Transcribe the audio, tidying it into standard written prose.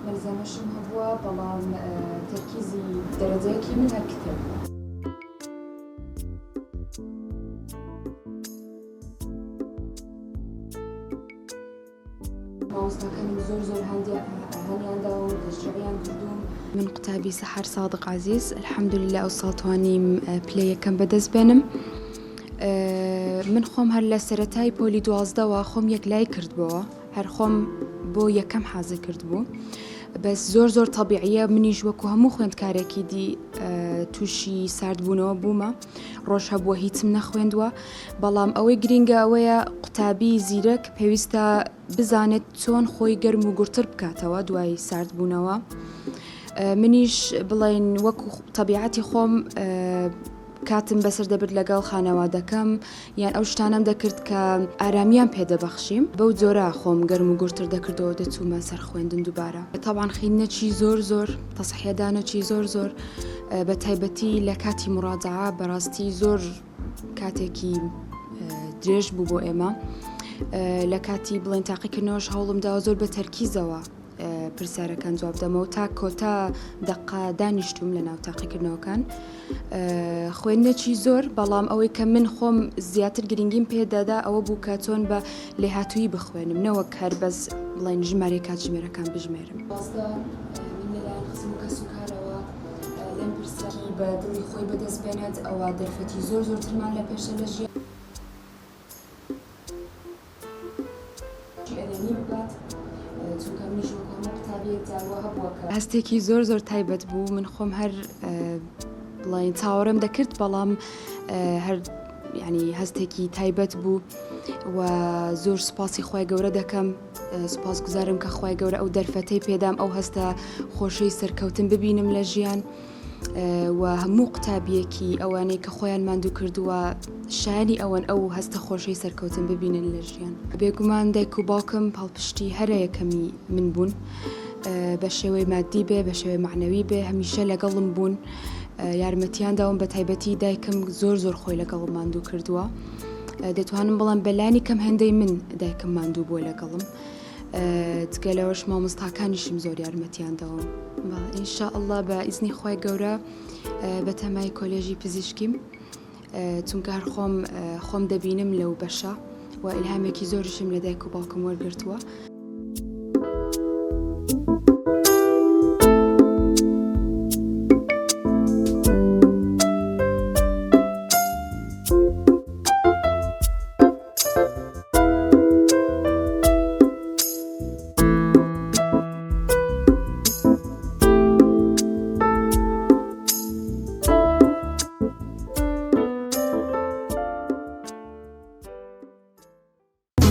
مەلزەمەشم هەبووە بەڵام تەرکیزی دەرەجەیەکی من هەر کتێب بووە. مامۆستاکانم زۆر زۆر هانیان داوم و تەشجیعیان کردووم. من قوتابی سەحەر سادق عەزیز الحمدللە ئەوساڵ توانیم پلەی یەکەم بەدەست بێنم. من خۆم هەر لە سەرەتای پۆلی دوازدەوە خۆم یەکلای کردبەوە هەر خۆم بۆ یەکەم حازر کردبوو بەس زۆر زۆر تەبیعیە منیش وەکو هەموو خوێندکارێکی دی تووشی ساردبوونەوە بوومە ڕۆژ هەبووە هیچم نەخوێندووە بەڵام ئەوەی گرینگە ئەوەیە قوتابی زیرەک پێویستە بزانێت چۆن خۆی گەرم و گوڕتر بکاتەوە دوای ساردبوونەوە منیش بڵین وەکو تەبیعەتی خۆم کاتم بەسەر دەبرد لەگەڵ خانەوادەکەم یان ئەو شتانەم دەکرد کە ئارامیان پێدەبەخشیم بەو جۆرە خۆم گەرم و گوڕتر دەکردەوە دەچوومە سەر خوێندن دووبارە تاوان خینەکی زۆر زۆر تەسحیەدانەکی زۆر زۆر بە تایبەتی لە کاتی مڕاجعە بەڕاستی زۆر کاتێکی درێژ بوو بۆ ئێمە لە کاتی بڵێن تاقیکردنەوەش هەوڵم داوە زۆر بە تەرکیزەوە پرسیارەکان جواب دەمەوە تا کۆتا دقا دانیشتوم لە ناو تاقیکردنەوەکان خوێندنێکی زۆر بەڵام ئەوەی کە من خۆم زیاتر گرنگیم پێدادا ئەوە بوو کە چۆن بە لێهاتووی بخوێنم نەوەک هەر بەس بڵێن ژمارەی کاتژمێرەکان بژمێرم. من لەلایەن خزم و کەسوکارەوە لێم پرسی بە دڵی خۆی بەدەست بێنێت ئەوا دەرفەتی زۆر زۆرترمان لە پێشە لە ژیان. ئەرێنی ببات چونکە منیش وەکو هەموو قوتابیەک جار وا هەبووە کە. هەستێکی زۆر زۆر تایبەت بوو من خۆم هەر بڵێن چاوەڕێم دەکرد بەڵام هەر یعنی هەستێکی تایبەت بوو و زۆر سوپاسی خوای گەورە دەکەم سوپاس گوزارم کە خوای گەورە ئەو دەرفەتەی پێدام ئەو هەستە خۆشەی سەرکەوتن ببینم لە ژیان و هەموو قوتابیەکی ئەوانەی کە خۆیان ماندوو کردووە شایانی ئەوەن ئەو هەستە خۆشەی سەرکەوتن ببینن لە ژیان. بێگومان دایک و باوکم پاڵپشتی هەرە یەکەمی من بوون بە شێوەی مادی بێ بە شێوەی مەعنەوی بێ هەمیشە لەگەڵم بوون یارمەتیان داوم بە تایبەتی دایکم زۆر زۆر خۆی لەگەڵم ماندوو کردووە دەتوانم بڵێم بەلانی کەم هێندەی من دایکم ماندوو بووە لەگەڵم. جگە لەوەش مامۆستاکانیشم زۆر یارمەتیان داوم ان شاء اللە بە ئیزنی خوای گەورە بەتەمای کۆلێژی پزیشکیم چونکە هەر خۆم خۆم دەبینم لەو بەشە و ئیلهامێکی زۆریشم لە دایک و باوکم وەرگرتووە.